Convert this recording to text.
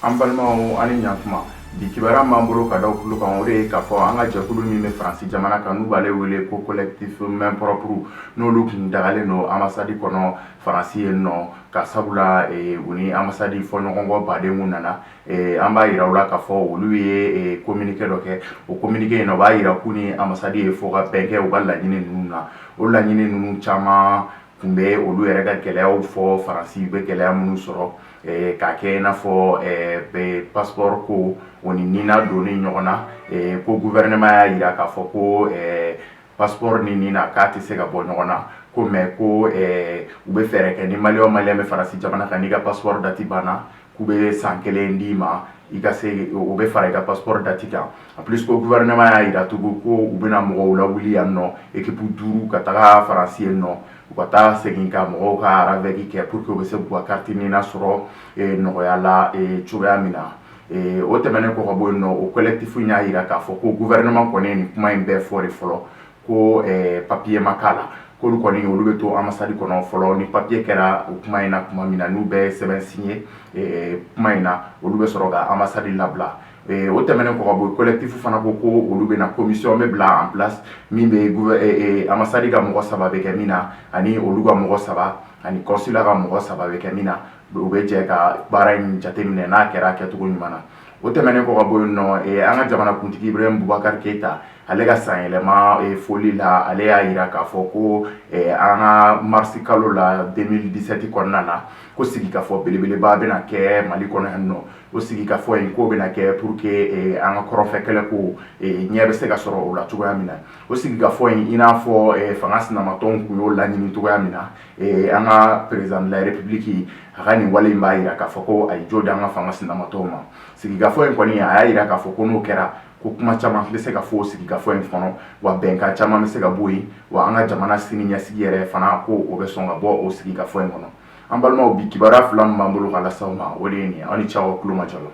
An balimaw, ani ɲantuma. Bi kibaruya b'an bolo ka da tulo kan, o de ye k'a fɔ an ka jɛkulu min bɛ Faransi jamana kan, n'u b'ale wele ko Collectif Main Propre, n'olu tun dagalen don ambassade kɔnɔ Faransi yen nɔ, ka sabula u ni ambassade fɔɲɔgɔnkɔ baden kun nana. An b'a yira u la k'a fɔ olu ye communiqué dɔ kɛ. O communiqué in na, o b'a yira k'u ni ambassade ye fɔ ka bɛn kɛ u ka laɲini ninnu na. O laɲini ninnu caman tun bɛ olu yɛrɛ ka gɛlɛyaw fɔ, Faransi bɛ gɛlɛya minnu sɔrɔ, k'a kɛ i n'a fɔ passeport ko, o ni NINA donni ɲɔgɔn na, ko gouvernement y'a yira k'a fɔ ko passeport ni NINA k'a tɛ se ka bɔ ɲɔgɔn na, ko mais ko u bɛ fɛɛrɛ kɛ ni Malien o Malien bɛ Faransi jamana kan, n'i ka passeport date banna, k'u bɛ san 1 d'i ma i ka se o bɛ fara i ka passeport date kan. En plus, ko gouvernement y'a yira tugun ko u bɛna mɔgɔw lawuli yan nɔ, équipe duuru, ka taga Faransi yen nɔ, u ka taa segin ka mɔgɔw ka RAVEC kɛ pour que u bɛ se k'u ka carte NINA sɔrɔ nɔgɔya la cogoya min na. O tɛmɛnen kɔ ka bɔ yen nɔ, o collectif y'a yira k'a fɔ ko gouvernement kɔni ye nin kuma in bɛɛ fɔ de fɔlɔ, ko papier ma k'a la, k'olu kɔni olu bɛ to ambassade kɔnɔ fɔlɔ. Ni papier kɛra o kuma in na tuma min na, n'u bɛɛ sɛbɛn signé kuma in na, olu bɛ sɔrɔ ka ambassade labila. O tɛmɛnen kɔ ka bɔ, collectif fana ko ko olu bɛna commission bɛ bila en place min bɛ ambassade ka mɔgɔ saba bɛ kɛ min na, ani olu ka mɔgɔ saba, ani consulat ka mɔgɔ saba bɛ kɛ min na, u bɛ jɛ ka baara in jateminɛ n'a kɛra kɛcogo ɲuman na. O tɛmɛnen kɔ ka bɔ yen nɔ, an ka jamanakuntigi Ibrahim Boubacar Keïta, ale ka sanyɛlɛma foli la, ale y'a yira k'a fɔ ko an ka marisi kalo la 2017 kɔnɔna na, ko sigikafɔ belebeleba bɛna kɛ Mali kɔnɔ yan nɔ. O sigikafɔ in k'o bɛna kɛ pour que an ka kɔrɔnfɛ kɛlɛ ko ɲɛ bɛ se ka sɔrɔ o la cogoya min na. O sigikafɔ in, i n'a fɔ fanga sinamatɔnw tun y'o laɲini cogoya min na, an ka président de la République, a ka nin wale in b'a yira k'a fɔ ko a ye jo di an ka fanga sinamatɔw ma. Sigikafɔ in kɔni, a y'a yira k'a fɔ ko n'o kɛra, ko kuma caman bɛ se ka fɔ o sigikafɔ in kɔnɔ, wa bɛnkan caman bɛ se ka bɔ yen, wa an ka jamana sini ɲɛsigi yɛrɛ fana, ko o bɛ sɔn ka bɔ o sigikafɔ in kɔnɔ. An balimaw, bi kibaruya fila min b'an bolo ka lase aw ma, o de ye nin ye. Aw ni ce aw ka tulo majɔ la.